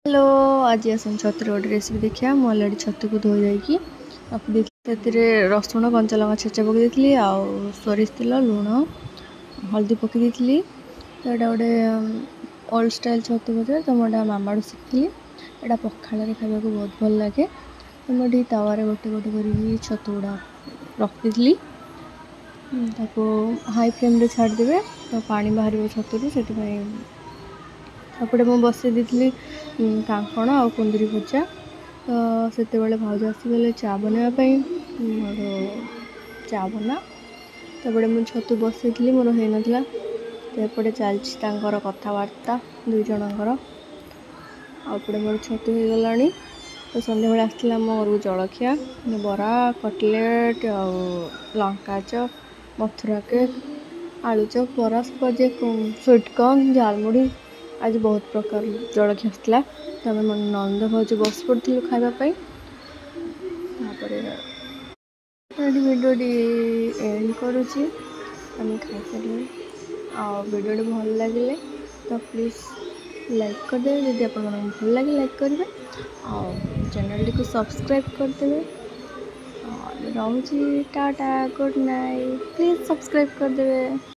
Hello, ଆଜି ଆସନ୍ତୁ ଛତୁର ଗୋଟେ ରେସିପି ଦେଖିବା। ମୁଁ ଅଲରେଡ଼ି ଛତୁକୁ ଧୋଇ ଦେଇକି ରଖିଦେଇଥିଲି। ସେଥିରେ ରସୁଣ, କଞ୍ଚା ଲଙ୍କା ଛେଚା ପକାଇ ଦେଇଥିଲି ଆଉ ସୋରିଷ ତେଲ, ଲୁଣ, ହଳଦୀ ପକାଇ ଦେଇଥିଲି। ତ ଏଇଟା ଗୋଟେ ଓଲ୍ଡ ଷ୍ଟାଇଲ୍ ଛତୁ ଭଜା, ତ ମୁଁ ଏଇଟା ମାମାଠୁ ଶିଖିଥିଲି। ଏଇଟା ପଖାଳରେ ଖାଇବାକୁ ବହୁତ ଭଲ ଲାଗେ। ତ ମୁଁ ଏଠି ତାୱାରେ ଗୋଟେ ଗୋଟେ କରିକି ଛତୁ ଗୁଡ଼ା ରଖିଦେଇଥିଲି। ତାକୁ ହାଇ ଫ୍ଲେମ୍ରେ ଛାଡ଼ିଦେବେ ତ ପାଣି ବାହାରିବ ଛତୁରୁ, ସେଥିପାଇଁ। ତାପରେ ମୁଁ ବସେଇ ଦେଇଥିଲି କାଙ୍କଣ ଆଉ କୁନ୍ଦୁରି ଭଜା। ତ ସେତେବେଳେ ଭାଉଜ ଆସିଗଲେ ଚା ବନେଇବା ପାଇଁ। ମୋର ଚା ବନା, ତାପରେ ମୁଁ ଛତୁ ବସେଇଥିଲି, ମୋର ହେଇନଥିଲା। ତ ଏପଟେ ଚାଲିଛି ତାଙ୍କର କଥାବାର୍ତ୍ତା ଦୁଇ ଜଣଙ୍କର, ଆଉ ଏପଟେ ମୋର ଛତୁ ହେଇଗଲାଣି। ତ ସନ୍ଧ୍ୟାବେଳେ ଆସିଥିଲା ଆମ ଘରକୁ ଜଳଖିଆ, ବରା, କଟଲେଟ୍ ଆଉ ଲଙ୍କା ଚପ୍, ମଥୁରା କେକ୍, ଆଳୁଚପ୍, ବରା, ସବୁ ଆଜି, ସୁଇଟ୍କର୍ନ, ଝାଲମୁଢ଼ି, ଆଜି ବହୁତ ପ୍ରକାର ଜଳଖିଆ ଆସିଥିଲା। ତ ଆମେ ମୋ ନଣନ୍ଦ ଭାଉଜ ବସି ପଡ଼ିଥିଲୁ ଖାଇବା ପାଇଁ। ତାପରେ ଏଠି ଭିଡ଼ିଓଟି ଏଣ୍ଡ କରୁଛି। ଆମେ ଖାଇସାରିଲୁଣି। ଆଉ ଭିଡ଼ିଓଟି ଭଲ ଲାଗିଲେ ତ ପ୍ଲିଜ୍ ଲାଇକ୍ କରିଦେବେ। ଯଦି ଆପଣମାନଙ୍କୁ ଭଲ ଲାଗେ, ଲାଇକ୍ କରିବେ ଆଉ ଚ୍ୟାନେଲ୍ଟିକୁ ସବସ୍କ୍ରାଇବ୍ କରିଦେବେ। ରହୁଛି, tata, good night. Please subscribe କରିଦେବେ।